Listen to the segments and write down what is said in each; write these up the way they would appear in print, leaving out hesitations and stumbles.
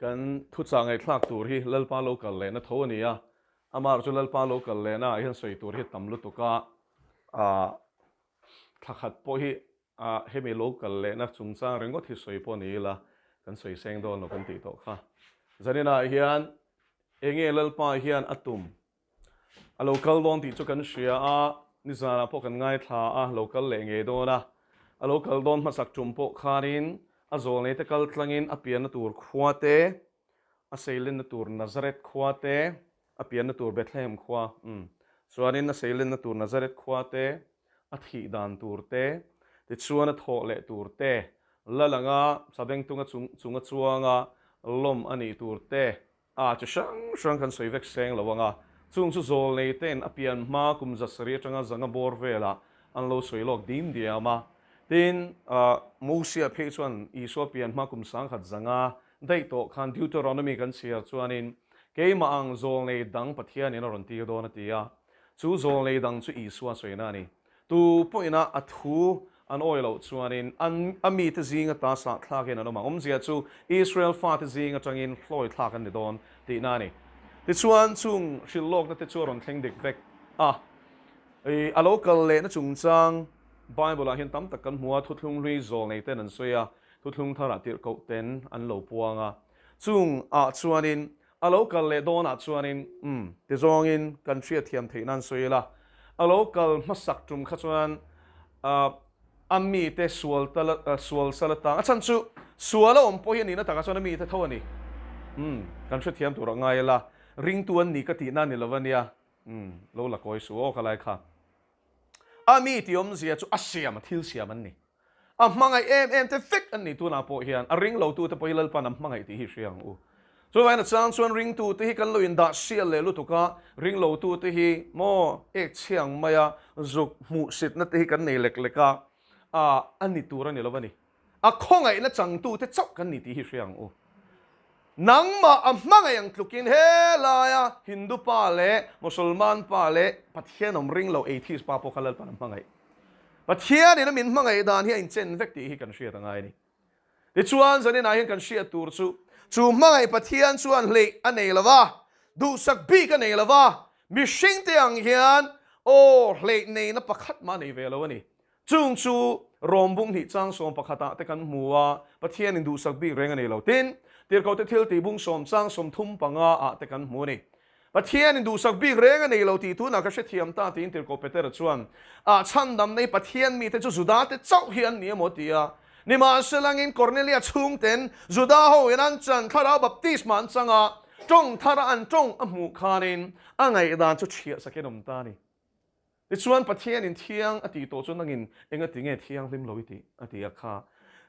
Kan thuchah ngaihthlak tur hi Lalpa lo kal lehna tho a ni a, amaherawh chu Lalpa lo kal lehna ah hian sawi tur hi tam lutuk a, ah thla khat pawh hi ah hemi lo kal lehna chungchang ringawt hi sawi pawh ni ila kan sawi seng dawn lo kan tih tawh kha. Zaninah hian enge Lalpa hian a tum A lo kal dawn tih chu kan hria a, nizanah pawh kan ngaithla a, lo kal leh ngei dawn a. A lo kal dawn hmasak tum pawh khanin a zawlneite kal tlangin a pianna tur khua te, a seilenna tur Nazareth khua te, a pianna tur Bethlehem khua, umm, chuanin a seilenna tur Nazareth khua te, a thih dan tur te, tichuan a thawh leh tur te, lal anga sabengtunga chung chunga chuanga lawm a nih tur te, A chi hrang hrang kan sawi vek seng lo ang a, chung chu zawlnei te'n a pian hma kum zasarih atanga zanga bawr velah an lo sawi lawk dim diam a. Tin, Mosia phei chuan Isua pian hma kum sangkhat zanga daih tawh khan Deuteronomy kan chhiar chuanin keimah ang zawlnei dang Pathianin a rawn tir dawn a ti a, chu zawlnei dang chu Isua sawina a ni. Tu pawhin a a thu an awi loh chuanin an a mite zing ata sahthlakin an awm ang. Awmzia chu Israel fate zing atangin hlawi thlak an ni dawn tihna a ni. Tichuan chung hrilh lawkna te chu a rawn thleng dik vek a. I a lo kal lehna chungchang Bible ah hian tam tak kan hmu a, thuthlung hlui zawl nei ten an sawi a, thuthlung tharah tirhkoh ten an lo puang a. Chung ah chuanin A lo kal leh dawnah chuanin, Umm, ti zawngin kan hriatthiam theih nan sawi ila, a lo kal hmasak tum kha chuan a mite sual tal sual sal atang, a chhan chu sual a awm pawh hi a nihna takah chuan a mite tho a ni. Umm, kan hrethiam tur a ngai ila, ringtu an ni ka tihna ni lo a nia, umm, lo la kawi suh aw ka lai kha. A mi tih awmzia chu a siam, a thil siam an ni. A hmangaih em em te vek an ni tunah pawh hian a ring lo tute pawh hi Lalpan an hmangaih tih hi hria ang u. Chuvangin a chang chuan ringtute hi kan lo indah hriat leh lutuk a, ring lo tute hi maw ek chhiang maia zuk hmuhsitna te hi kan nei lek lek a, a ni tur a ni lo a ni. A khawngaihna changtute chauh kan ni tih hi hria ang u. Nangmah a hmangaih ang tlukin helaia Hindu pa leh Mosolman pa leh Pathian awm ring lo atheist pa pawh kha Lalpan a hmangaih. Pathianin a min hmangaih dan hi a inchen vek tih hi kan hriat a ngai a ni. Tichuan, zaninah hian kan hriat tur chu, chu hmangaih Pathian chuan hleih a nei lo va, duhsak bik a nei lo va, mihringte ang hian aw hleih neihna pakhat mah a nei ve lo a ni. Chung chu Rom bung hnih chang sawm pakhatah te kan hmu a, Pathianin duhsak bik reng a nei lo. Tin, Tirhkohte thiltih bung sawm chang 35 ah te kan hmu a ni. Pathianin duhsak bik reng a nei lo tih tunah ka hrethiam ta tiin Tirhkoh Petera chuan a chhandam nei Pathian mite chu Judate chauh hi an ni emaw ti a. Nimahselangin Kornelia chhungten Juda ho in an chan thlarau baptisma an chang a, tawng thara an tawng a hmuh khanin a ngaihdan chu chhiahsakin awm ta a ni. Tichuan Pathianin thiang a tih tawh chu nangin engati nge thianghlim lo i tih? a ti a, kha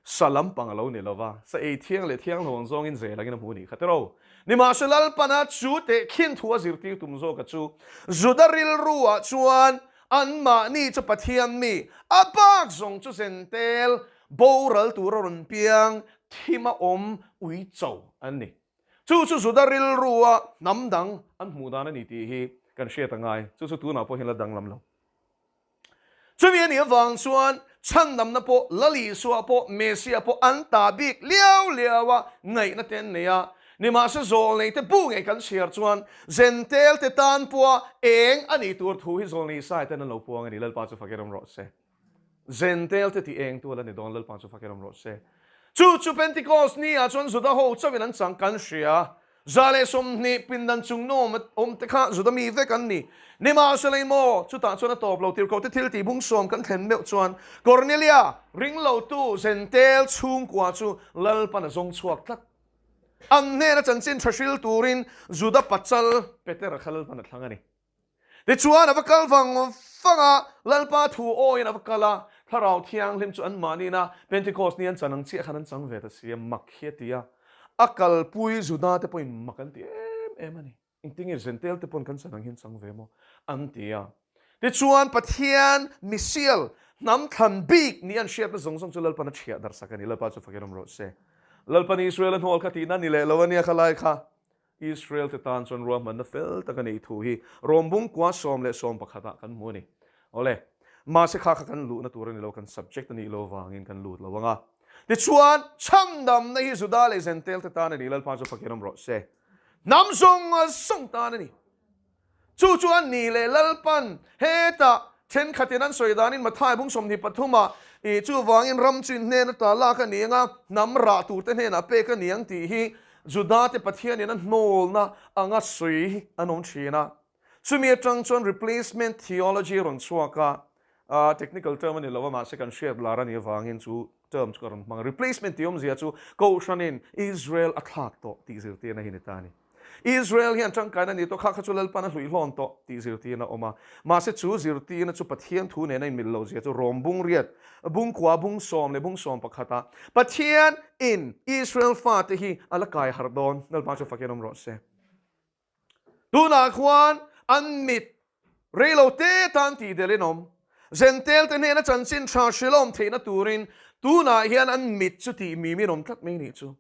sa lampang a lo ni lo va, sa ei thiang leh thiang lo ang zawngin zel angin a hmu a nih kha tiraw. Nimahse Lalpana chu tehkhin thu a zirtir tum zawka chu Juda rilruah chuan anmahni chu Pathian mi, a bak zawng chu zentel, boral tura rawn piang, thima awm uicho an ni. Chu chu Juda rilrua hnam dang an hmuh dan a ni tih hi kan hriat a ngai. Chu chu tunah pawh hian la danglam lo. Chumi a nih avang chuan chhandamna pawh, Lal Isua pawh, Messiah pawh an ta bik liau liau a, ngaihna te an nei a. Nimahse zawlnei te bu ngei kan chhiar chuan Zentel te tan pawha eng a nih tur thu hi zawlnei Isaiah ten an lo puang a ni. Lalpa chu fakin awm rawh se. Zentel te tih eng tu ala ni dawn Lalpa chu fakin awm rawh se. Chu chu Pentecost ni ah chuan Juda ho chauhin an chang kan hria. 120 pindan chung nawm awm te kha Juda mi vek an ni. Nimahsela maw chutah chuan a tawp lo tirhkoh te thil tih bung sawm kan thlen meuh chuan Cornelia ringlotu Zentel chhungkua chu Lalpan a zawng chhuak tlat. An hnena chanchin tha hril turin Juda pachal Petera kha Lalpan a thlang a ni. Tichuan a va kal vang vang a, Lalpa thu awiin a va kal a, Thlarau Thianghlim chu anmahniin a Pentecost ni an chan ang chiah khan an chang ve ta si a, mak hi a ti a. A kalpui Juda te pawhin mak an ti em em a ni. Engtinge Zentel te pawn kan chan ang hian chang ve maw? an ti a. Tichuan Pathian misial hnam thlan bik ni an hriatna zawng zawng chu Lalpan a thiah darhsak a ni. Lalpa chu fakin awm rawh se. Lalpan Israel a hnual kha tihna ni leh lo a nia khalai kha. Israel te tan chuan ruahmanna fel tak a neih thu hi Rawmbung kua 10 11 ah kan hmu a ni. Awle, mahse kha kha kan luhna tur a ni lo, kan subject a nih lo vangin kan lut lo ang a. Tichuan, chhandamna hi Juda leh Zentel te tan a ni, Lalpa chu fakin awm rawh se. Hnam zawng zawng tan a ni. Chu chu a ni leh Lalpan hetah thenkhatin an sawi danin Mathai bung 23 ah i chuvangin ram chu in hnen ata lak a ni anga hnam rah turte hnenah pek a ni ang tih hi Judate Pathianin a hnawlna anga sawi an awm thin a. Chumi atang chuan replacement theology a rawn chhuak a, technical term a ni lo a mahse kan hriat lar a nih avangin chu term chu ka rawn hmang a. Replacement tih awmzia chu Kohhranin Israel a thlak tawh tih zirtirna hi ni ta a ni. Israel hian tangkaina ni tawh kha kha chu Lalpan a hluih hlawn tawh tih zirtirna a awm a. Mahse chu zirtirna chu Pathian thu nena inmil lo zia chu Rom bung riat, bung kua, bung sawm leh bung sawm pakhata Pathian in Israel fate hi a la kai harh dawn. Lalpa chu fakin awm rawh se. Tunah khuan an mit rei lo te tan tih delh in awm. Zentel te hnena chanchin tha hrilhawm theihna turin tunah hian an mit chu tih mim in awm tlat mai nih chu.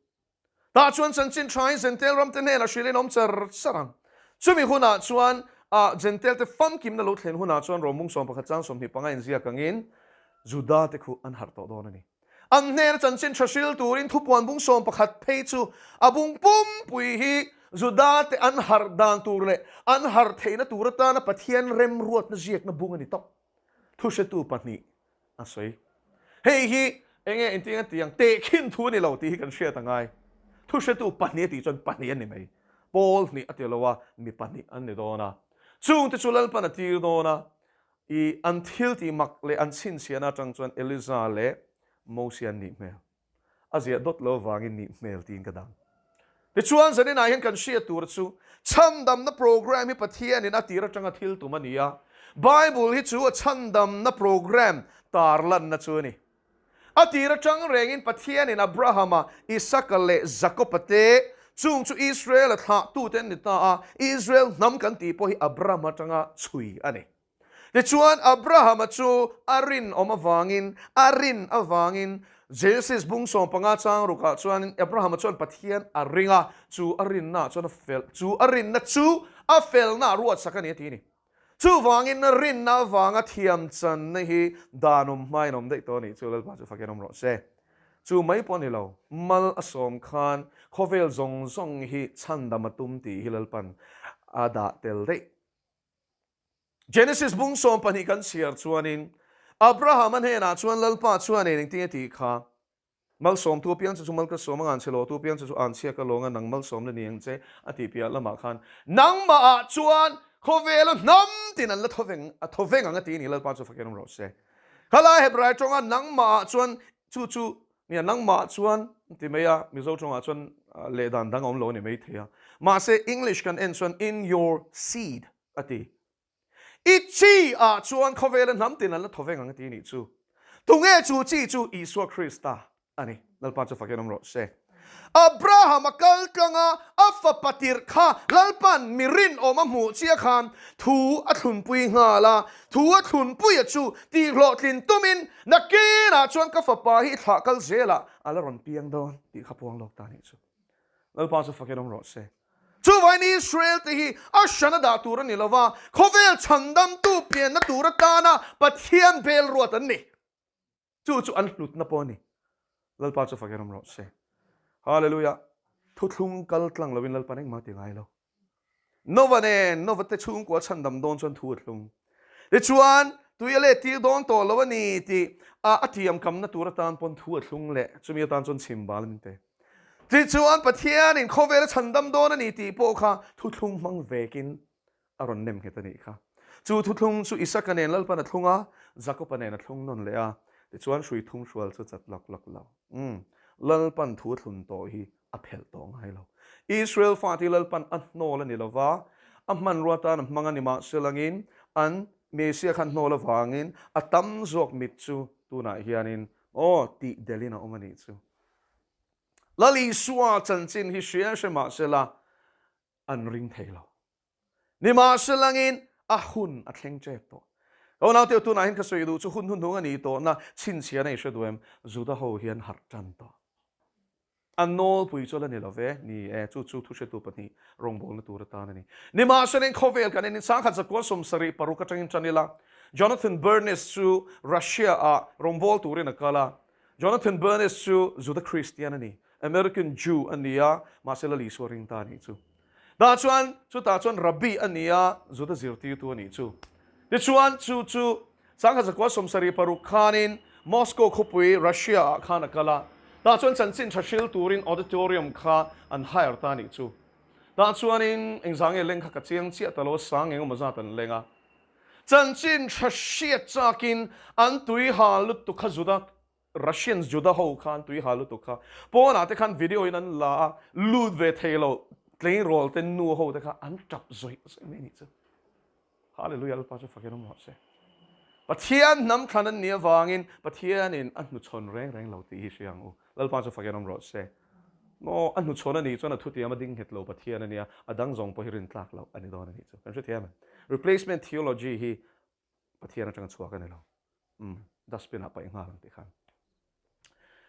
Tah chuan chanchin thain Zentel ram te hnenah hrilhin awm char char ang. Chumi hunah chuan ah Zentel te famkimna lo thlen hunah chuan Rawmung 11 chang 25 inziak angin Juda te khu an harh tawh dawn a ni. An hnena chanchin tha hril turin thupuan bung 11 phei chu a bung pumpui hi Juda te an harh dan tur leh an harh theihna tur atana Pathian remruatna ziakna bung a ni tawp. Thuhretu pahnih a sawi. Hei hi enge engtin a ti ang? Tehkhin thu a ni lo tih hi kan hriat a ngai. Thuhretu pahnih a tih chuan pahnih a ni mai. Pawl hnih a ti lo a, mi pahnih an ni dawn a. Chungte chu Lalpan a tir dawn a, i an thil tih mak leh an chhinchhiahna atang chuan Eliza leh Mosia an nih hmel. A ziah dawt lo avangin nih hmel tiin ka dang. Tichuan zaninah hian kan hriat tur chu chhandamna program hi Pathianin a tir atanga thil tum a ni a. Bible hi chu a chhandamna program tarlanna chu a ni. A tir atang rengin Pathianin Abrahama, Isaka leh Jakoba te chung chu Israel-a thlahtute an ni ta a, Israel hnam kan tih pawh hi Abraham atanga chhui a ni. Tichuan, Abrahama chu a rinawm avangin, a rin avangin, Genesis bung 15 chang rukah chuanin Abrahama chuan Pathian a ring a, chu a rinnaah chuan a fel, chu a rinna chu a felnaah ruatsak a ni a ti a ni. Chuvangin rinna avanga thiamchanna hi dan awm hmain awm daih tawh a nih chu Lalpa chu fakin awm rawh se. Chu mai pawh a ni lo, mal a sawm khan khawvel zawng zawng hi chhandam a tum tih hi Lalpan a dah tel daih. Genesis bung 12 kan chhiar chuanin Abrahama hnenah chuan Lalpa chuan eng engtin a tih kha? Malsawmtu apiang che chu mal ka sawm a, nganchhe lawhtu apiang che chu anchhia ka lawng a, nang malsawmna ni ang che a tih piah lamah khan nangmahah chuan khawvela hnam tin an la tho veng a tho veng ang a ti a ni, Lalpa chu fakin awm rawh se. Khalai Hebrai tawnga nangmahah chuan chu chu nia nangmahah chuan ti mai a, Mizo tawngah chuan leh dan dang a awm lo a ni maithei a, mahse English kan en chuan in your seed a ti. I chi ah chuan khawvela hnam tin an la thaw veng ang a ti nih chu. Tunge chu chi chu Isua Krista a ni. Lalpa chu fakin awm rawh se. Abraham a kal tlang a, a fapa tirh kha Lalpa'n mi rinawm a hmuh chiah khan thu a thlunpui nghal a, thu a thlunpuia chu tihhlawhtlin tumin nakinah chuan ka fapa hi i thlah kal zelah a la rawn piang dawn tih kha puang lawk ta nih chu. Lalpa chu fakin awm rawh se. Chuvain Israel te hi a hran a dah tur a ni lo va, khawvel chhandamtu pianna tur atana Pathian bel ruat an ni. Chu chu an hlutna pawh a ni. Lalpa chu fakin awm rawh se. Hallelujah. Thuthlung kal tlang lovin Lalpan engmah ti ngai lo. Nova nen, Nova te chhungkua chhandam dawn chuan thu a thlung. Tichuan, tui a let tir dawn tawh lo a ni tih a tiamkamna tur atan pawn thu a thlung leh chumi atan chuan chhimbal min pe. Tichuan, Pathianin khawvel a chhandam dawn a ni tih pawh kha thuthlung hmang vekin a rawn nem nghet a nih kha. Chu thuthlung chu Isaka nen Lalpan a thlung a, Jakoba nen a thlung nawn leh a, tichuan hrui thum hrual chu chat lawk lawk lo. Umm, Lalpan thu a thlun tawh hi a phelh tawh ngai lo. Israel fate hi Lalpan a hnawl a ni lo va, a hmanrua tan a hmang a ni mahse langin an Messiah khan hnawl avangin a tam zawk mit chu tunah hianin aw tih delhin a awm a nih chu. Lal Isua chanchin hi hria hre mahse la an ring thei lo. Nimahse langin a hun a thleng tep tawh. Ka unaute tunah hian ka sawi duh chu hun hnuhnung a nih tawhna chhinchhiahna i hre duh em? Juda ho hian harh tan tawh. A nawlpui chu la ni lo ve, ni e, chu chu thuhretu pahnih rawngbawlna tur atan a ni. Nimahse khawvel kan enin sangkhat zakua 76 atangin tan ila, Jonathan Bernis chu Russia-ah rawngbâwl turin a kal a. Jonathan Bernis chu Juda Kristian a ni, American Jew a ni a, mahse Lal Isua ring ta a nih chu. Tah chuan, chutah chuan Rabbi a ni a, Juda zirtirtu a nih chu. Tichuan, chu chu 1976 khanin Moscow khawpui, Russia ah khan a kal a. Tah chuan chanchin tha hril turin auditorium kha an hire ta a nih chu. Tah chuanin engzah nge leng kha ka chiang chiah ta lo a, sang eng emaw zat an leng a. Chanchin tha hriat chakin an tui ha lutuk kha Juda, Russians Juda ho khan tui ha lutuk kha pawnah te khan video in an la a, lut ve thei lo tleirawl te nu ho te kha an tap zawih zawih mai a nih chu. Hallelujah Lalpa chu fakin awm rawh se. Pathian hnam thlan an nih avangin Pathianin a hnuchhawn reng reng lo tih hi hria ang u. Lalpa chu fakin awm rawh se. Maw a hnuchhawn a nih chuan a thutiam a ding nghet lo Pathian a nia, a dang zawng pawh hi rintlak loh a ni dawn a nih chu. Kan hrethiam em? Replacement theology hi Pathian atanga chhuak a ni lo. Umm, dustbin ah paih nghal ang tih khan.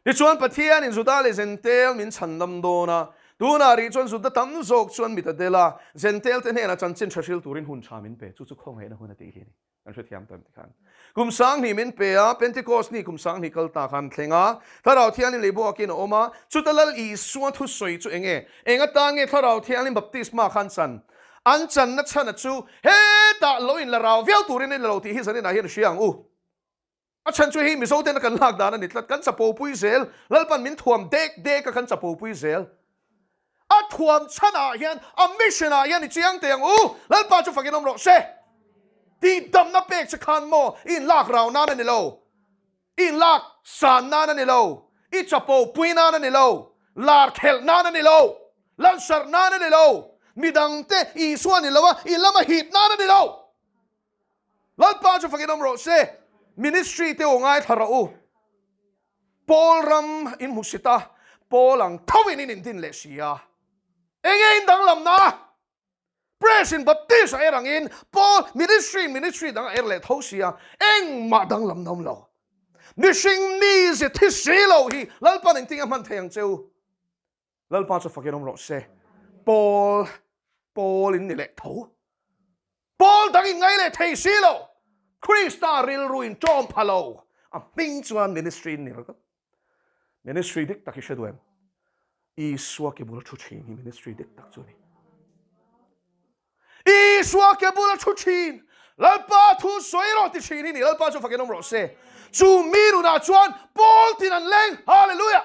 Tichuan Pathianin Juda leh Zentail min chhandam dawn a, tunah rih chuan Juda tam zawk chuan mit a del a, Zentail te hnenah chanchin tha hril turin hun tha min pe, chu chu khawngaihna hun a tih hi a ni. Kan hrethiam ta ti khan. Kum 2000 min pe a, Pentecost ni kum 2000 kal ta khan thleng a, Thlarau Thianghlim lei buakin a awm a, chuta Lal Isua thusawi chu eng nge? Eng atan nge Thlarau Thianghlim baptisma khan chan? An channa chhana chu hetah lo in la rau viau turin a ni lo tih hi zaninah hian hria ang u. A chhan chu hei Mizo tena kan lak dan a ni tlat, kan chapopui zel, Lalpan min thuam dek dek a kan chapopui zel. A thuam chhanah hian, a mission ah hian i chiang teh ang u, Lalpa chu fakin awm rawh se. Tihdamna pek che khan maw i inlak rau nan a ni lo, i inlak san nan a ni lo, i chapopui nan a ni lo, lar khelh nan a ni lo, lansarh nan a ni lo, midangte Isua ni lo a i lama hip nan a ni lo. Lalpa chu fakin awm rawh se. Ministry te u ngaithla rawh u. Paul ram in hmu sit a, Paul ang tho in in indin leh si a. Enge in danglam na? Press in Baptist a er angin Paul ministry in ministry dang a er leh tho si a, engmah danglam na awm lo. Mihring mize thi si lo hi Lalpan engtin a hman thei ang che u? Lalpa chu fakin awm rawh se. Paul, Paul in ni leh tho. Paul dang in ngai leh thei si lo. Krista rilru in ṭawm pha lo. A hming chuan ministry in ni ringawt. Ministry dik tak hi hre duh em? Isua ke bula thu ṭhin hi ministry dik tak chu a ni. Isua ke bula thu thin, Lalpa thu sawi rawh ti thin hi ni, Lalpa chu fakin awm rawh se. Chu mi nunah chuan pawl tin an leng, Hallelujah!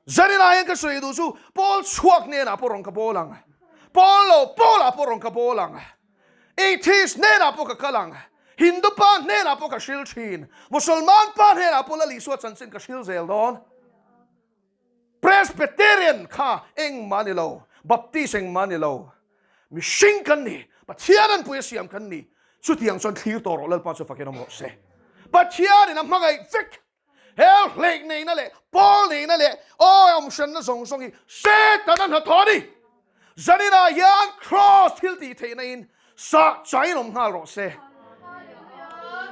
Zaninah hian ka sawi duh chu pawl chhuak hnenah pawh rawn ka bawl ang, pawl lo pawlah pawh rawn ka bawl ang, atheist hnenah pawh ka kal ang, Hindu pa hnenah pawh ka hril thin, Musulman pa hnenah pawh Lal Isua chanchin ka hril zel dawn. Presbyterian kha engmah ni lo, Baptist engmah ni lo, mihring kan ni, Pathian an pui a siam kan ni. Chutiang chuan thlir tawh rawh Lalpa chu fakin awm rawh se. Pathianin a hmangaih vek. Hel hleih neihna leh pawl neihna leh awi awm hranna zawng zawng hi Setana hnathawh a ni. Zaninah hian Kraws thil tih theihna in sah chain awm nghal rawh se.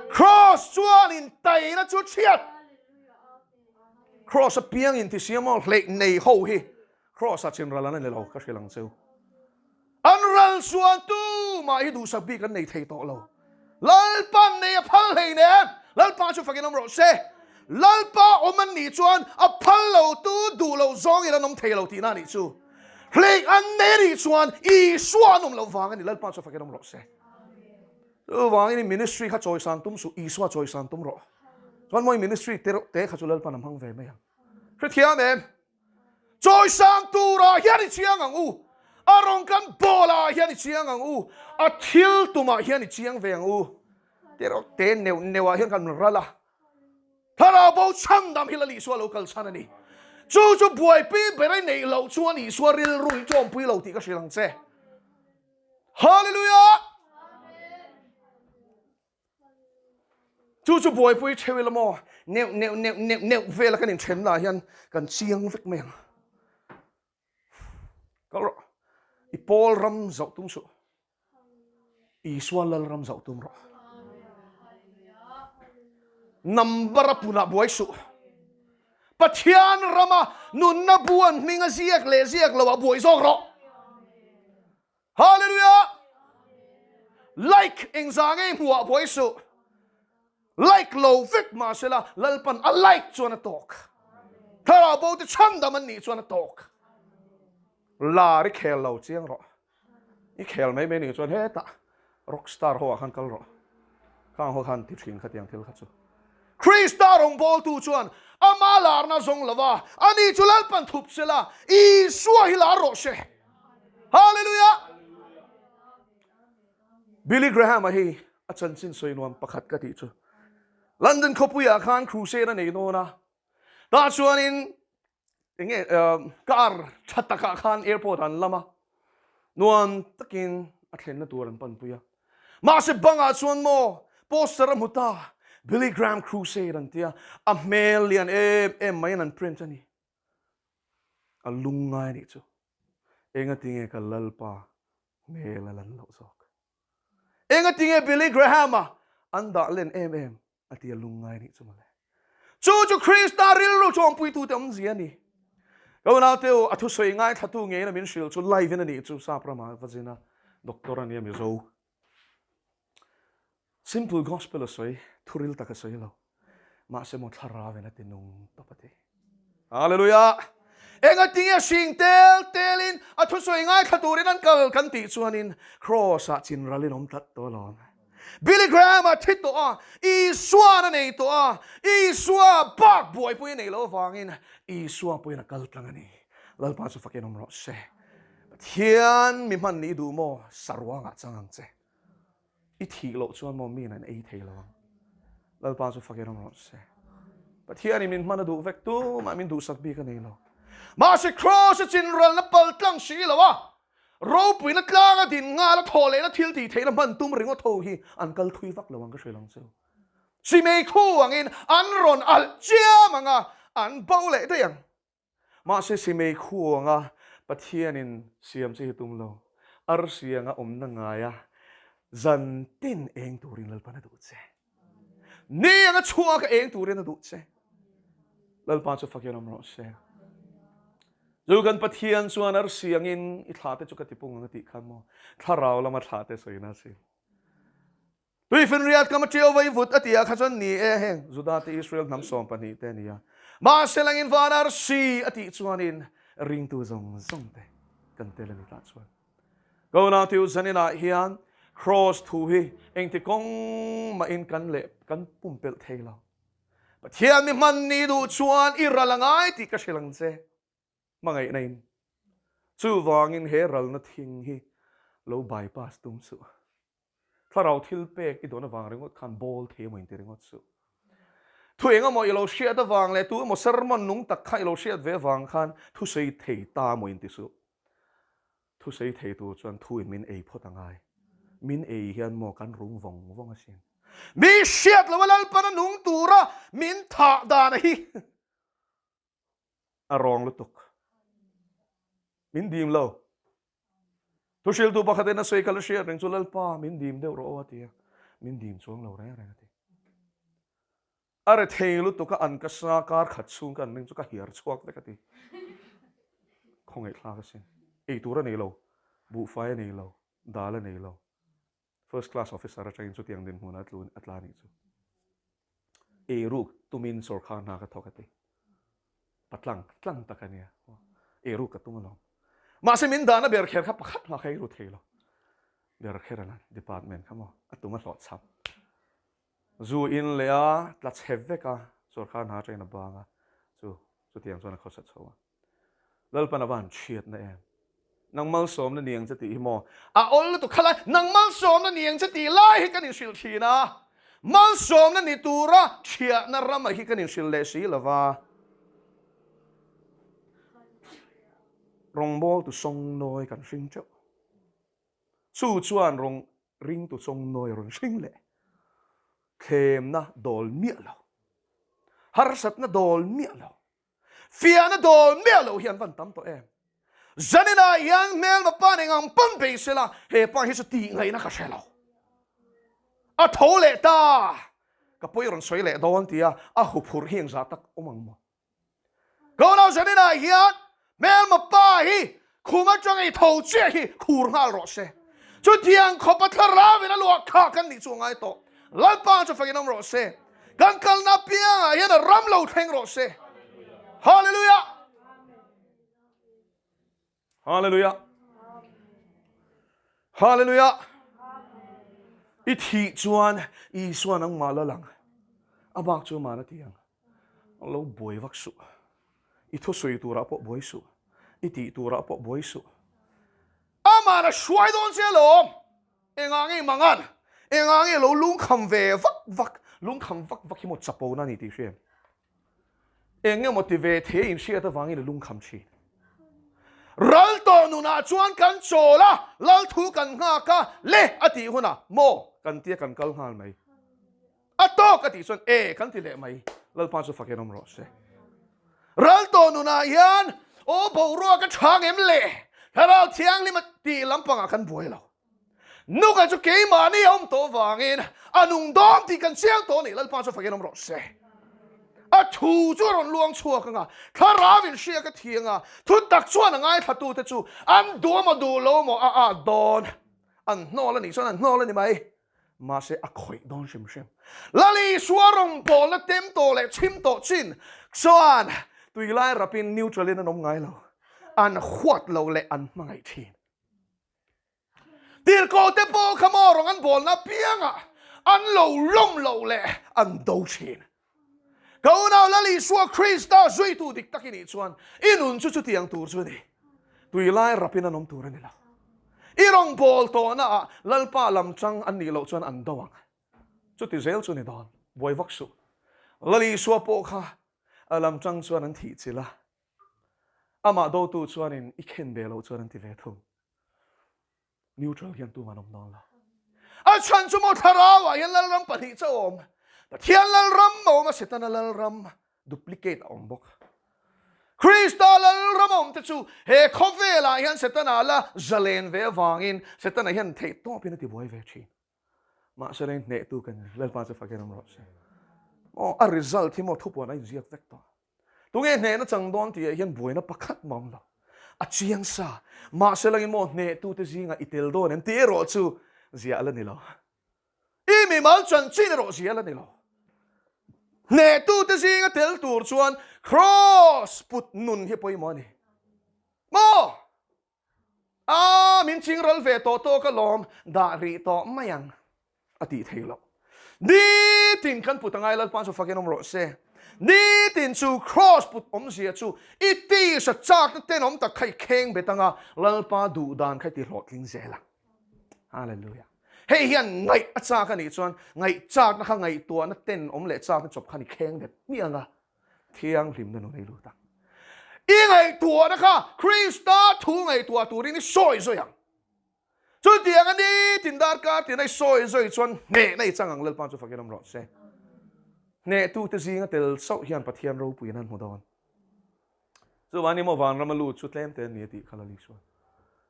Kraws chuan intaina chu chhiat. Cross a piang in ti siam aw hleih nei ho hi cross ah chin ral an ani lo ka hrilh ang cheu. An ral chuan tu mah hi duhsak bik an nei thei tawh lo. Lalpan nei a phal hlei nen Lalpa chu fakin awm rawh se. Lalpa awm an nih chuan a phal lo tu duh lo zawng in an awm thei lo tihna a nih chu. Hleih an nei a nih chuan Isua an awm loh vang a ni Lalpa chu fakin awm rawh se. Chuvangin i ministry kha chawisan tum suh, Isua chawisan tum rawh. Chuan mawi ministry te reuh te kha chu Lalpan a hmang ve mai ang. Hrethiam em? Chawisan turah hian i chiang ang u. A rawn kan bawlah hian i chiang ang u. A thil tumah hian i chiang ve ang u. Te reuh te neuh neuhah hian kan ral a. Thlarau bo chhandam hi Lal Isua lo kal chhan a ni. Chu chu buaipui ber i neih loh chuan Isua rilru i ṭawmpui lo tih ka hrilh ang che. Hallelujah! Chu chu buaipui theu ila maw? Neuh neuh neuh neuh neuh vela kan inthenna ah hian kan chiang vek mai ang. Kal rawh. I pawl ram zauh tum suh. Isua lal ram zauh tum rawh. Number a punah buai suh. Pathian rama nunna bu an hming a ziak leh ziak lo ah buai zawk rawh. Hallelujah! Like engzah ngei hmuh ah buai suh. Like lo vek mahsela Lalpan a like chuan a tawk. Thlarau bo te chhandam an nih chuan a tawk. Lar i khel lo chiang rawh. I khel mai mai nih chuan hetah rockstar ho ah khan kal rawh. Khang ho khan ti thin kha tiang thil kha chu. Krista rawngbawltu chuan ama larna zawng lova ani chu Lalpan thup sela Isua hi lar rawh se. Hallelujah! Billy Graham-a hi a chanchin sawi nuam pakhat ka tih chu London khawpuiah khan crusade a nei dawn a, tah chuanin enge car tha takah khan airport an lam a, nuam takin a thlenna tur an panpui a. Mahse bangah chuan maw poster a hmu ta, Billy Graham Crusade an tia, a hmel lian em em maiin an print a ni. A lungngai a nih chu. Engatinge ka Lalpa hmel a lan loh zawk? Engatinge Billy Graham-a an dah len em em a tia lungngai nih chu mawle. Chu chu Krista rilru chawmpuitute awmzia a ni. Ka unaute u, a thusawi ngaithlatu ngeiin a min hrilh chu live in a nih chu Sap rama va zin a, doctor a nia Mizo. Simple gospel a sawi, thuril tak a sawi lo. Mahse maw thlarau in a ti nung tawp a ti. Hallelujah! Engatinge hring tel telin a thusawi ngaithla turin an kal kan tih chuanin Cross-ah chinralin awm tlat tawh alawm. Billy Graham-a thi tawh a, Isua'n a nei tawh a, Isua bak buaipui a nei loh avangin Isua pawhin a kal tlang a ni. Lalpa chu fakin awm rawh se. Pathian mi hman nih duh maw saruangah chang ang che. I thih loh chuan maw miin an ei thei lo ang. Lalpa chu fakin awm rawh se. Pathianin min hman a duh vek tumah min duhsak bik a nei lo. Mahse Kraws a chinralna pal tlang si lo a, ropuina tlanga din nghal a thawh lehna thil tih theihna hman tum ringawt ho hi an kal thui vak lo ang ka hrilh ang chu. Simei khu angin an rawn alh chiam ang a, an bo leh daih ang. Mahse Simei khuanga Pathianin siam che hi tum lo, arsi anga awmna ngaia zan tin eng turin Lalpan a duh che. Ni anga chhuak a eng turin a duh che. Lalpa chu fakin awm rawh se. Chu kan Pathian chuan arsi angin i thla te chu ka tipung ang a tih khan maw, thlarau lama thla te sawina a si. Tuifinriat kam a ṭiau vai vut a ti ah kha chuan ni e, heng Juda te Israel hnam 12 te a ni a. Mahse langin van arsi a tih chuanin ringtu zawng zawng te kan tel a ni tah chuan. Ka unau zaninah hian Kraws thu hi engti kawng mahin kan leh kan pumpelh thei lo. Pathian mi hman ni duh chuan i ral a ngai tih ka hrilh ang che. Hmangaihna in. Chuvangin he ralna thing hi lo bypass tum suh. Thlarau thil pek i dawn avang ringawt khan bawl thei emaw inti ringawt suh. Thu eng emaw i lo hriat avang leh tu emaw sermon nung tak kha i lo hriat ve avang khan thusawi thei ta emaw inti suh. Thusawi thei tur chuan thu in min ei phawt a ngai. Min ei hian maw kan rung vawng vawng asin. Mi hriat loa Lalpana nung tura min thah dan hi a rawng lutuk. Min dim lo. Thuhriltu pakhatin a sawi kal a hriat reng chu Lalpa min dim deuh rawh aw a ti a, min dim chuang lo reng reng a ti. A re thei lutuk a an ka sa kar khat chhung ka an ring chu ka hiar chhuak vek a ti. Khawngaihthlak asin. Ei tur a nei lo, buhfai a nei lo, dal a nei lo. First class officer atangin chutiang dinhmunah a tla anih chu. Eiruk tumin sawrkhar hna ka thawk a ti. Patlang tlang tak a nia. Eiruk ka tum alawm. Mahse min dahna ber kher kha pakhat mah kha eiru thei lo. Ber kher a department kha maw a tum a hlawh chhap. Zu in leh a tla chhe vek a sawrkhar hna atangin a bang a chu chutiang chuan a khawsa chho a. Lalpan a va han chhiatna em? Nang malsawmna ni ang che tih hi maw? A awl lutuk kha lai, nang malsawmna ni ang che tih lai hi kan inhrilh thin a. Malsawmna ni tura chhiahna ramah hi kan inhrilh leh si lo va. Rawngbawltu sawngnawi kan hring teuh. Chu chuan rawng ringtu sawngnawi a rawn hring leh. Thlemna dawl miah lo. Harsatna dawl miah lo. Fiahna dawl miah loh hi an van tam tawh em? Zaninah hian hmelma pa eng ang pawn bei sela, he pa hi chu tih ngaihna ka hre lo. A tho leh ta, ka pawi rawn sawi leh dawn tia a huphurh hi engzah tak awm ang maw? Ka unau zaninah hian hmelma pa hi khum atanga i tho chiah hi khur nghal rawh se. Chutiang khawpa thlarauin a luah kha kan nih chu a ngai tawh. Lalpa chu fakin awm rawh se. Kan kalna piangah hian a ram lo thleng rawh se. Hallelujah! Hallelujah! Hallelujah! I thih chuan Isua nangmah la lang. A bak chu mana ti ang. Lo buai vak suh. I thusawi turah pawh buai suh. I tih turah pawh buai suh. Amah a hruai dawn che alawm. Engah nge mangan? Engah nge lo lungkham ve vak vak? Lungkham vak vak hi maw chapo na ni tih hria em? Eng emaw ti ve thei in hriat avangin a lungkham thin. Ral tawh nunah chuan kan chawl a, lal thu kan nghak a, le a tih hunah maw kan tia kan kal nghal mai. A tawk a tih chuan e kan ti leh mai. Lalpa chu fakin awm rawh se. Ral tawh nunah hian aw boruak a chhang em le? Thlarau Thianghlim a tih lampangah kan buai lo. Nuka chu keimahni a awm tawh vangin a nung dawn tih kan chiang tawh a ni. Lalpa chu fakin awm rawh se. A thu chu a rawn luang chhuak anga, thlarau in hriak a thiang a, thu tak chuan a ngaithlatute chu an duh amaw duh lo maw a at dawn. An hnawl a nih chuan an hnawl a ni mai. Mahse a khawih dawn hrim hrim. Lal Isua rawngbawlna tem tawh leh chhim tawh chin chuan tuilai rapin neutral in an awm ngai lo. An huat lo leh an hmangaih thin. Tirhkohte pawh kha maw rawng an bawlna apiangah an lo lawm lo leh an do thin. Ka unau Lal Isua Krista zuitu dik tak i nih chuan i nun chu chutiang tur chu a ni. Tuilai rapin an awm tur a ni lo. I rawngbâwl tawhnaah Lalpa lam chang an nih loh chuan an do ang. Chuti zel chu ni dawn. Buai vak suh. Lal Isua pawh kha a lam chang chuan an thih chilh a. Amah dotu chuanin i khen ve loh chuan an ti ve thung. Neutral hian tum an awm dawn lo. A chhan chu maw thlarauah hian Lalram pahnih chauh a awm. Pathian Lalram a awm a, Setana Lalram duplicate a awm bawk. Krista Lalram a awm te chu he khawvelah hian Setana la zalen ve avangin Setana hian theih tawpin a tibuai ve thin. Mahse reng hnehtu kan ni. Lalpa chu fakin awm rawh se. Maw a result hi maw thupuan a inziak vek tawh. Tunge hnehna chang dawn tih ah hian buaina pakhat mah awm lo. A chiang sa. Mahse langin maw hnehtute zingah i tel dawn em tih erawh chu ziah la ni lo. I mimal chanchin erawh ziah la ni lo. Hnehtute zinga tel tur chuan Kraws put nun hi pawimawh a ni. Maw? A, min ching ral ve tawh tawk alawm, dah rih tawh mai ang, a tih thei loh. Nitin kan put angai Lalpa chu fakin awm rawh se. Nitin chu Kraws put awmzia chu i tisa chakna tenawm tak kha i kheng bet anga Lalpa duh dan kha i ti hlawhtling zel ang. Hallelujah. Hei hian ngaih a chak a nih chuan ngaih chakna kha ngaihtuahna tenawm leh chakna chawp khan i kheng bet hmiah anga Thianghlimna nun ei lut ang. I ngaihtuahna kha Krista thu ngaihtuah turin i sawi zawi ang. Chutiang a nitin darkar tina i sawi zawi chuan hnehna i chang ang Lalpa chu fakin awm rawh se. Hnehtute zinga tel chauh hian Pathian ropuiin an hmu dawn. Chuvang ni maw vanram a lut chu tlem te an ni a tih kha Lal Isua.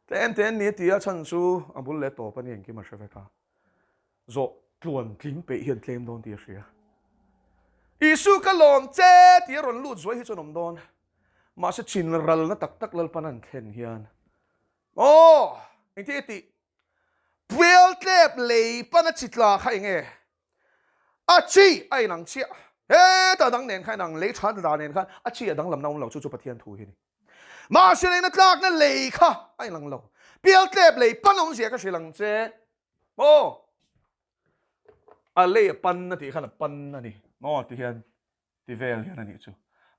Tlem te an ni a ti a chhan chu a bul leh tawp a ni engkim a hre vek a. Zawh tluan tling peih hian tlem dawn tih a hria. Isu ka lawm che tih a rawn lut zuai hi chuan awm dawn. Mahse chin ralna tak tak Lalpan an thlen hian aw engtin nge tih Puel tlep lei pana chi tla kha eng nge? A chi a inang chiah. Heta dang nen kha inang lei tha da nen khan a chi a danglamna awm lo chu chu Pathian thu hi a ni. Mahse leina tlakna lei kha a inang lo. Pial tlep lei pan awmzia ka hrilh ang che. Maw? A lei a pan a tih khan a pan a ni. Maw ti hian ti vel hian a nih chu.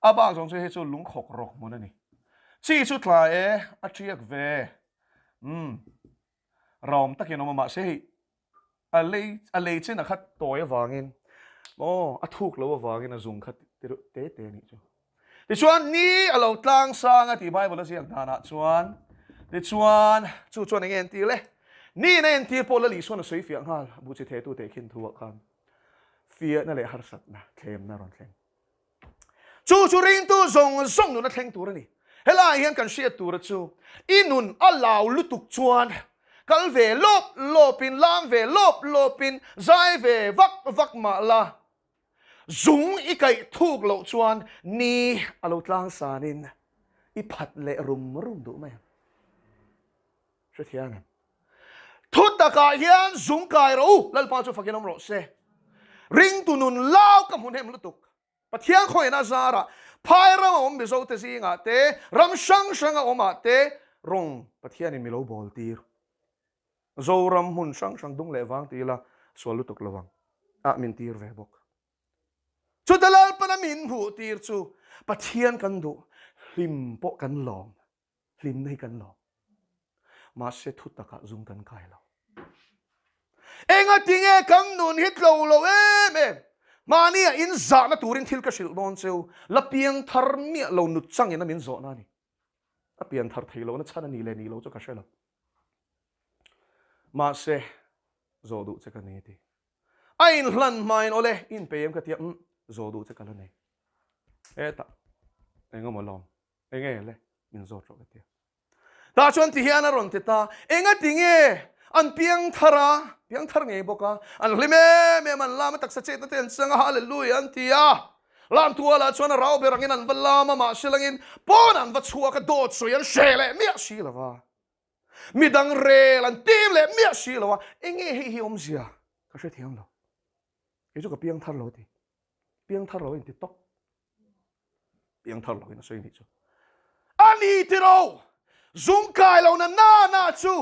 A bak zawng chu hei chu lungkhawk rawk hmun a ni. Chi chu tla e, a tiak ve. Umm. Rawm takin awm a mahse hei a lei a lei chin a khat tawi avangin maw a thuk lo avangin a zung kha ti reuh te te a nih chu. Tichuan ni a lo tlang sang a tih Bible a ziak danah chuan tichuan chu chuan enge entir le? Ni in a entir pawh Lal Isuan a sawi fiah nghal buhchi thetu teh khin thu ah khan fiahna leh harsatna thlemna a rawn thleng. Chu chu ringtu zawng zawng nun a thleng tur a ni. Helaiah hian kan hriat tura chu i nun a lau lutuk chuan kal ve lawp lawpin, lam ve lawp lawpin, zai ve vak vak mah la, zung i kaih thuk loh chuan ni a lo tlang sanin i phat leh rum rum duh mai ang. Hrethiam em? Thu takah hian zung kai rawh u, Lalpa chu fakin awm rawh se. Ringtu nun lau ka hmu hnem lutuk. Pathian khawina zarah phai ram a awm Mizo te zingah te, ram hrang hrang a awm ah te rawng Pathianin mi lo bawl tir. Zoram hmun hrang hrang dung leh vang ti ila sual lutuk lo ang ah min tir ve bawk. Chuta Lalpana min hmuh tir chu Pathian kan duh, hlim pawh kan lawm. Hlimna hi kan lawm. Mahse thu takah zung kan kai lo. Engati nge kan nun hi tlo lo em em? Mahni a in zahna turin thil ka hrilh dawn cheu, la piang thar miah lo nut changin a min zawhna a ni. A pian thar thei lohna chhan a ni leh nih lo chu ka hre lo. Mahse, zawh duh che ka nei ti. A inhlan hmain awle, inpe em ka tia, umm, zawh duh che ka la nei. Hetah, engemaw lawm. Enge le min zawt rawh ka tia. Tah chuan ti hian a rawn ti ta, enga ti nge an piang thar a, piang thar ngei bawk a, an hlim em em, an lam a taksa chetna te an chang a, hallelujah an ti a. Lam tualah chuan a rau ber angin an va lam a, mahse langin pawn an va chhuak a, dawt sawi an hre leh miah si lo va. Midang rel an tim leh miah si lo a, enge hei hi awmzia ka hrethiam lo. Kei chu ka piang thar lo ti. Piang thar lo a inti tawp. Piang thar lo in a sawi nih chu. A ni tiro! Zung kai lo na na na chu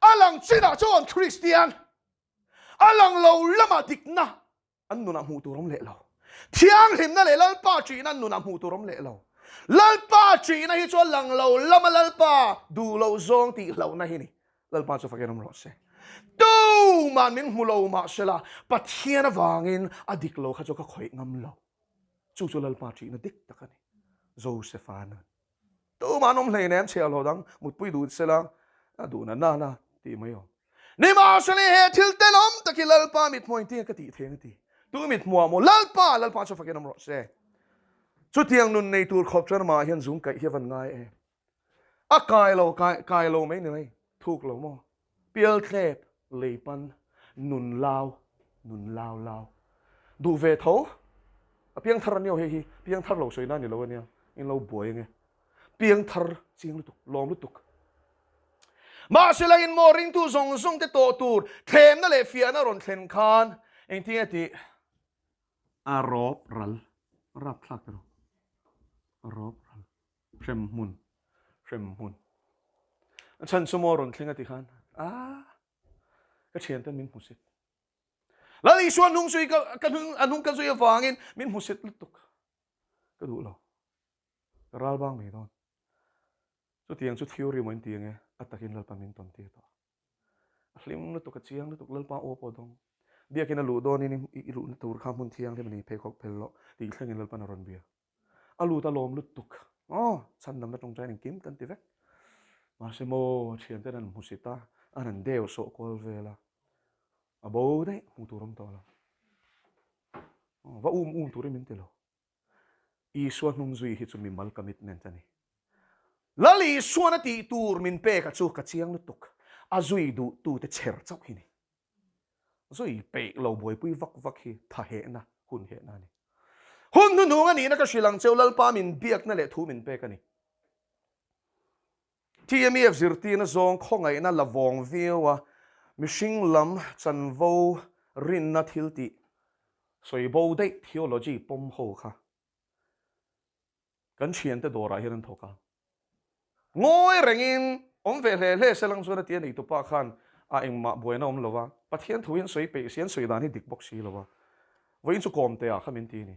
a lang chinah chuan Kristian, a lang lo lamah dikna an nunah hmuh tur awm leh lo. Thianghlimna leh Lalpa ṭihna an nunah hmuh tur awm leh lo. Lalpa ṭihna hi chu a lang lo lama Lalpa duh loh zawng tih hlauhna hi ni. Lalpa chu fakin awm rawh se. Tuman min hmu lo mahsela Pathian avangin a dik lo kha chu ka khawih ngam lo. Chu chu Lalpa ṭihna dik tak a ni. Josefa nun. Tumah an awm hleinem chhiahhlawh dang mutpui duh sela a duhna nana tih mai awm. Nimahsela he thil tenawm tak hi Lalpa mithmuh engtin ka tih thei ang a ti. Tu mithmuh ah maw Lalpa, Lalpa chu fakin awm rawh se. Chutiang nun nei tur khawp chuan amah hian zung kaih hi a van ngai em. A kai lo, kai, kai lo mai ni mai, thuk lo maw? Pial tlep, lei pan, nun lau, nun lau lau. Duh ve tho, a piang thar ania hei hi, piang thar lo sawi na ni lo ania, in lo buai ange. Piang thar ching lutuk, lawm lutuk. Mahse la in maw ringtu zawng zawng te tawh tur thlemna leh fiahna rawn thlen khan engtin nge tih a rawp ral, rapthlak rawh, a rawp ral. Hremhmun, hremhmun. A chhan chu maw rawn thleng a ti khan, ah, ka thianten min hmusit. Lal Isua hnung zui ka, ka hnung, a hnung ka zui avangin min hmusit lutuk. Ka duh lo. Ka ral bang mai dawn. Chutiang chu theory maw in ti ange, a takin Lalpa min tawn tir tawh. A hlim lutuk, a chiang lutuk, Lalpa aw pawh dawng. Biakin a luh dawnin i luhna tur kha hmun thianghlim a ni pheikhawk phel loh tih thlengin Lalpan a rawn bia. A lut a lawm lutuk. Aw, chhandamna tawngtai engkim kan ti vek. Mahse maw, thianten an hmusit a, an han deu sawh kual vel a. A bo daih hmuh tur awm tawh lo. Aw, va um um turin min ti lo. Isua hnung zui hi chu mimal commitment a ni. Lal Isuan a tih tur min pek a chu ka chiang lutuk. A zui duhtute chher chauh hi ni. Zui peih lo buaipui vak vak hi tha hehna, hun hehna a ni. Hun hnuhnung a nihna ka hrilh ang cheu Lalpa min biakna leh thu min pek a ni. TMEF zirtirna zawng khawngaihna la vawng viau a, mihring lam chanvo rinna thil tih sawi bo daih theology pawm ho kha Kan thiante dawrah hian an thawk a. Ngawi rengin awm ve hle hle se lang chuan a ti a nei tupa khan a engmah buaina awm lo va, Pathian thu hi an sawi peih si, an sawi dan hi dik bawk si lo va. Vawiin chu kawmte ah kha min ti a ni.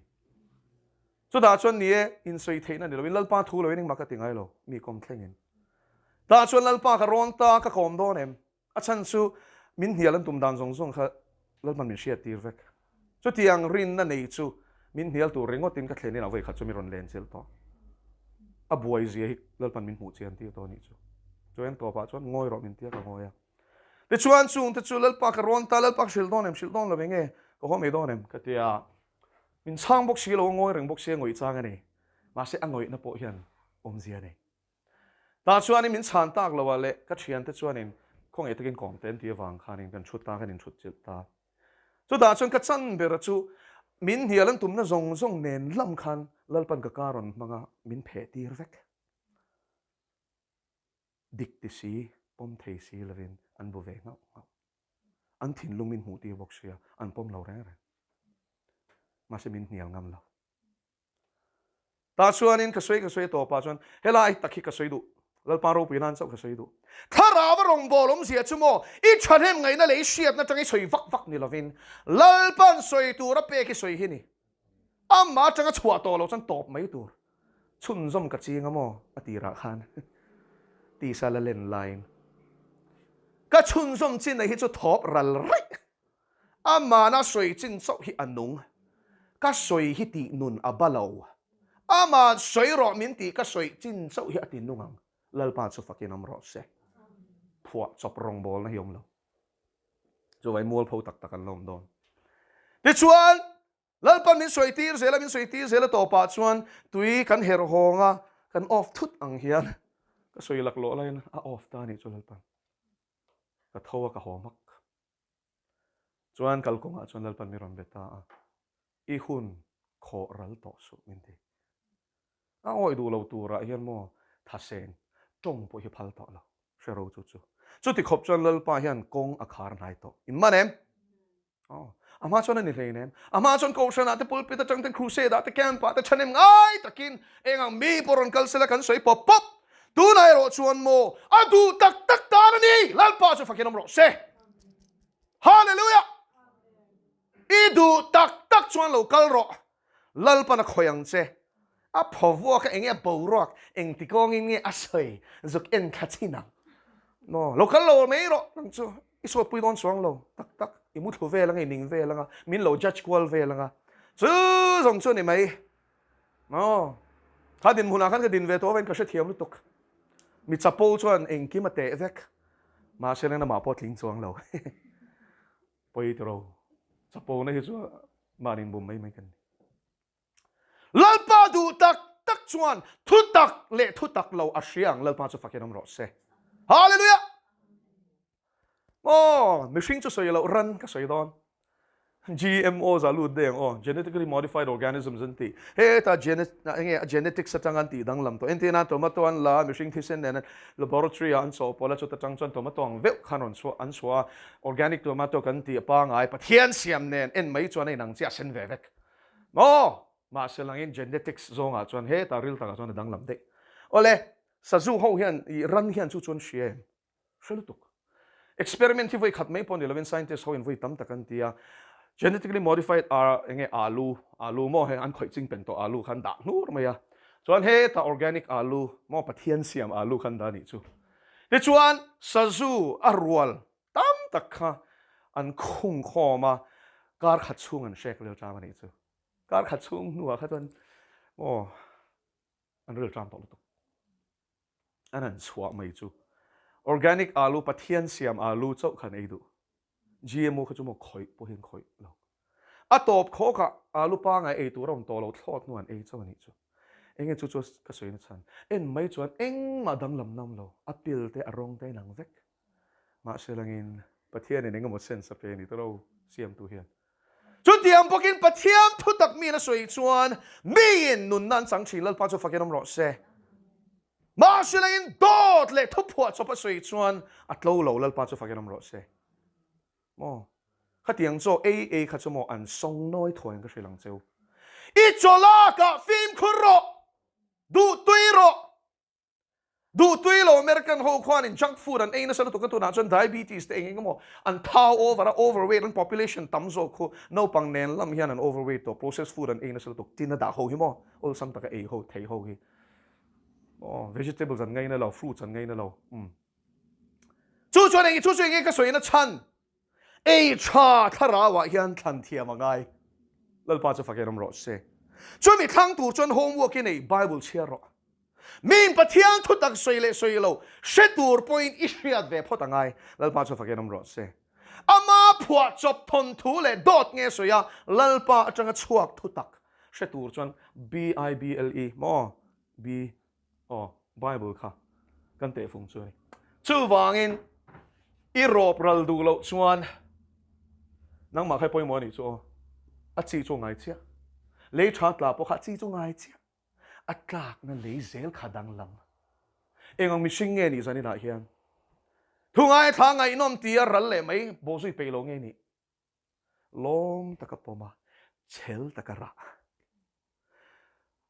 Chutah chuan ni e, insawi theihna ni loin Lalpa thu loin engmah ka ti ngai lo, mi kawm thlengin. Tah chuan Lalpa ka rawn ta, ka kawm dawn em? A chhan chu min hnial an tum dan zawng zawng kha Lalpan min hriat tir vek. Chutiang rinna nei chu min hnial tur ringawtin ka thlenin a vawikhat chu min rawn len chilh tawh. A buai zia hi Lalpan min hmuh chian tir tawh a nih chu. Chuan tawpah chuan ngawi rawh min tia ka ngawi a. Tichuan chungte chu Lalpa ka rawn ta, Lalpa ka hrilh dawn em, hrilh dawn lo eng nge, ka haw mai dawn em ka ti a. Min chhang bawk si lo, a ngawi reng bawk si a ngawih chang a ni. Mahse a ngawihna pawh hian awmzia a nei. Tah chuanin min chhan tak lo ah leh ka thiante chuanin khawngaih takin kawm te an tih avang khanin kan thut ta, kan inthut chilh ta. Chutah chuan ka chan bera chu min hnial an tumna zawng zawng nen lam khan Lalpan ka kar rawn hmang a, min pheh tir vek. Dik ti si, pawm thei si lovin an bu ve nghauh nghauh. An thinlung min hmuh tir bawk sia, an pawm lo reng reng. Mahse min hnial ngam lo. Tah chuanin ka sawi ka sawi tawpah chuan helai tak hi ka sawi duh. Lalpa ropui nan chauh ka sawi duh. Thlarau a rawngbâwl awmzia chu maw i thahnem ngaihna leh i hriatna atanga i sawi vak vak ni lovin Lalpa'n sawi tur a pek i sawi hi ni. Amah atanga chhuah tawh loh chuan tawp mai tur. Chhunzawm ka ching a maw a tirah khan tisa la len laiin ka chhunzawm chin a hi chu thawp ral raih. Amahna sawi chin chauh hi a nung. Ka sawi hi tih nun a ba lo. Amah sawi rawh min tih ka sawi chin chauh hi a ti nung ang. Lalpa chu fakin awm rawh se. Phuah chawp rawngbawlna hi awm lo. Chuvai mualpho tak tak an la awm dawn. Tichuan, Lalpan min sawi tir zel a, min sawi tir zel a tawpah chuan tui kan herh hawng a, kan off thut ang hian ka sawi laklawh laiin a off ta a nih chu Lalpan. Ka tho a, ka haw hmak. Chuan kalkawngah chuan Lalpan mi rawn be ta a, I hun khawh ral tawh suh min ti. A awih duh lo turah hian maw thaseng tawng pawh hi phal tawh lo, hre ro chu chu. Chuti khawp chuan Lalpa hian kawng a khar hnai tawh. In man em? Aw, a hma chuan a ni hleinem. A hma chuan Kohhranah te pulpit atang ten crusade ah te camp ah te thahnem ngai takin eng ang mi pawh rawn kal sela kan sawi pawp pawp. Tunah erawh chuan maw a duh tak tak tan a ni. Lalpa chu fakin awm rawh se. Hallelujah! I duh tak tak chuan lo kal rawh. Lalpan a khawih ang che. A phaw vuak a enge a boruak engti kawngin nge a sawi zuk en thla chin ang. Maw lo kal lo mai rawh nang chu i sawtpui dawn chuang lo tak tak i mu thlu vel anga i ning vel anga min lo judge kual vel anga chu zawng chu a ni mai. Maw kha dinhmunah khan ka din ve tawh avangin ka hrethiam lutuk. Mi chapo chuan engkim a teh vek mahse leng lamah pawh tling chuang lo. Pawi tiro chapo na hi chu mahni inbum mai mai kan ni. Lalpa duh tak tak chuan thu tak leh thu tak lo a hria ang Lalpa chu fakin awm rawh se. Hallelujah! Aw, mihring chu sawi loh ran ka sawi dawn. GMO za lut deng aw, genetically modified organisms an ti. Heta enge genetics atang an tih danglam tawh. Entirna tomato an la a, mihring thisen nen laboratory ah an chawhpawlh a, chuta tang chuan tomato ang veuh khan rawn chhuah an chhuah a. Organic tomato kan tih a pangai Pathian siam nen en mai chuan a inang chiah a sen ve vek. Maw? Mahse langin genetics zawngah chuan heta ril takah chuan a danglam daih. Awle, sazu ho hian ih ran hian chu chuan hria em? Hre lutuk. Experiment hi vawi khat mai pawh ni lovin scientist ho in vawi tam tak an ti a. Genetically modified ar enge alu, alu maw hei an khawih ching pen tawh alu kha an dah hnur mai a. Chuan hetah organic alu maw Pathian siam alu kha an dah a nih chu. Tichuan sazu a rual tam tak kha an khung khawm a, kar khat chhung an hrek rel tlang a nih chu. Kar khat chhung hnuah kha chuan maw an rel tlang tawh lutuk. An han chhuah mai chu. Organic alu Pathian siam alu chauh khan ei duh. GMO kha chu maw khawih pawh hian khawih lo. A tawp khawkah alu pangai ei tur a awm tawh lo thlawt hnu an ei chauh a nih chu. Enge chu chu ka sawi na chhan. En mai chuan engmah danglam na awm lo. A pil te a rawng te a inang vek. Mahse langin Pathianin engemaw sense a pe a ni tawh lo siamtu hian. Chutiang bawkin Pathian thutak miin a sawi chuan miin nunna an chang thin Lalpa chu fakin awm rawh se. Mahse langin dawt leh thuphuah chawp a sawi chuan a tlo lo Lalpa chu fakin awm rawh se. Maw? Khatiang chaw ei ei kha chu maw an sawng nawi thuai ang ka hrilh ang cheu. I chaw lakah fimkhur rawh! Duhtui rawh! Duhtui lo American ho khuanin junk food an ei nasa lutuk a, tunah chuan diabetes te eng eng emaw an thau over a, overweight an population tam zawk khu naupang nen lam hian an overweight tawh, processed food an ei nasa lutuk, tin a dah ho hi maw awlsam taka ei ho thei ho hi maw vegetables an ngaina lo, fruits an ngaina lo umm. Chu chuan eng chu chu eng nge ka sawina chhan Ei tha thlarauah hian thlan thiam a ngai. Lalpa chu fakin awm rawh se. Chumi thlang tur chuan homework i nei Bible chhiar rawh. Miin Pathian thu tak sawi leh sawi lo hre tur pawhin i hriat ve phawt a ngai. Lalpa chu fakin awm rawh se. Ama phuah chawp thawnthu leh dawt nge sawi a, Lalpa atanga chhuak thu tak hre tur chuan B-I-B-L-E maw? B Aw, Bible kha kan tehfung chu a ni. Chuvangin i rawp ral duh loh chuan nangmah kha i pawimawh a nih chu aw. A chi chu a ngai chiah. Lei tha tla pawh kha a chi chu a ngai chiah. A tlakna lei zel kha danglam. Eng ang mihring nge nih zaninah hian? Thu ngaithla ngaihnawm tia ral leh mai bawhzui peih lo nge nih? Lawm taka pawm a. Chhel taka rah.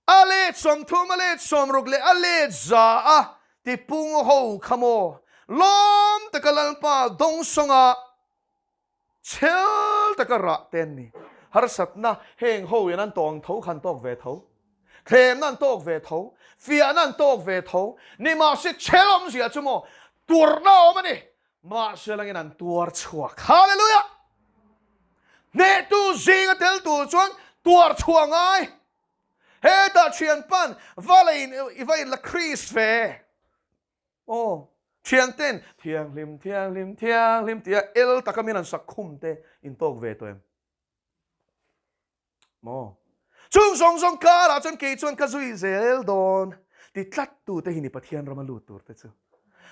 A let 30, a let 60 leh a let 100 a tipung ho kha maw? Lawm taka Lalpa dawngsawnga chhel taka rah te an ni. Harsatna heng ho in an tawng tho kha an tawk ve tho. Thlemna an tawk ve tho. Fiahna an tawk ve tho. Nimahse chhel awmzia chu maw turna a awm a ni. Mahse langin an tuar chhuak. Hallelujah! Hnehtu zinga tel tur chuan tuar chhuah ngai. Hetah thianpan va la in i va in la Christ ve. Aw, thianten thianghlim thianghlim thianghlim tia el taka min an sak khum te in tawk ve tawh em? Maw? Chung zawng zawng karah chuan kei chuan ka zui zel dawn ti tlat tute hi ni Pathian rama lut tur te chu.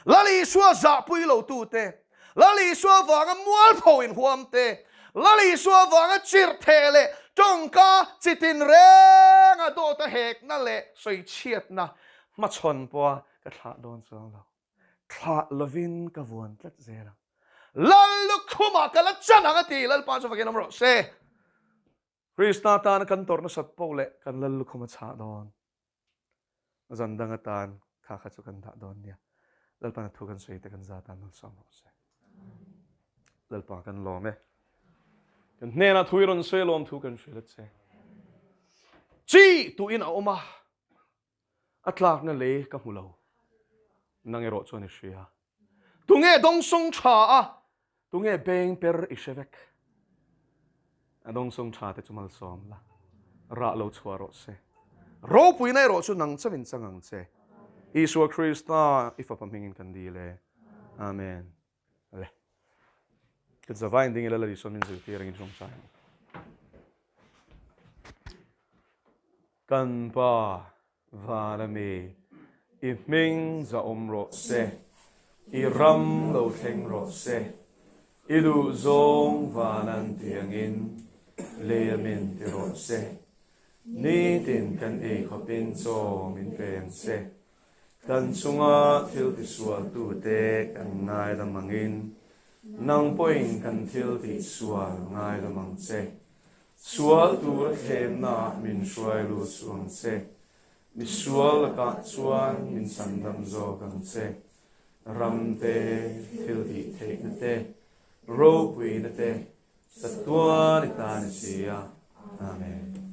Lal Isua zahpui lo tute, Lal Isua vanga mualpho inhuam te, Lal Isua vanga chirhtheh leh tawngka chitin renga dawta hekna leh sawichhiatna hmachhawn pawha ka thlah dawn chuang lo. Thlah lovin ka vuan tlat zel ang. Lal lukhumah ka la chan ang a ti, Lalpa chu fakin awm rawh se. Krista tana kan tawrh nasat poh leh kan Lal lukhum a chhah dawn. Zan dang atan kha kha chu kan dah dawn nia. Lalpan a thu kan sawi te kan za tan malsawm rawh se. Lalpa kan lawm e. Kan hnenah thu i rawn sawi lawm thu kan hrilh a che. Chi tuin a awm a. A tlakna lei ka hmu lo. Nang erawh chuan i hria. Tunge dawngsawng tha a, tunge beng per i hre vek. A dawngsawng tha te chu malsawm la, rah lo chhuah rawh se. Ropuina erawh chu nang chauhin chang ang che. Isua Krista i fapa hmingin kan dil e. Amen. Ale. Kan zavaiin ding ila Lal Isua min zirtir angin hlawm chai ang. Kan Pa van a mi, i hming za awm rawh se, i ram lo thleng rawh se, i duh zawng van an ti angin lei a min ti rawh se, nitin kan ei khawpin chaw min pe ang che, Kan chunga thil tisualtute kan ngaidam angin, nang pawhin kan thil tihsual ngaidam ang che. Sual tura thlemnaah min hruai lut suh ang che. Misual lakah chuan min chandam zawk ang che. Ram te, thil tihtheihna te, ropuina te, chatuan i ta ni si a. Amen.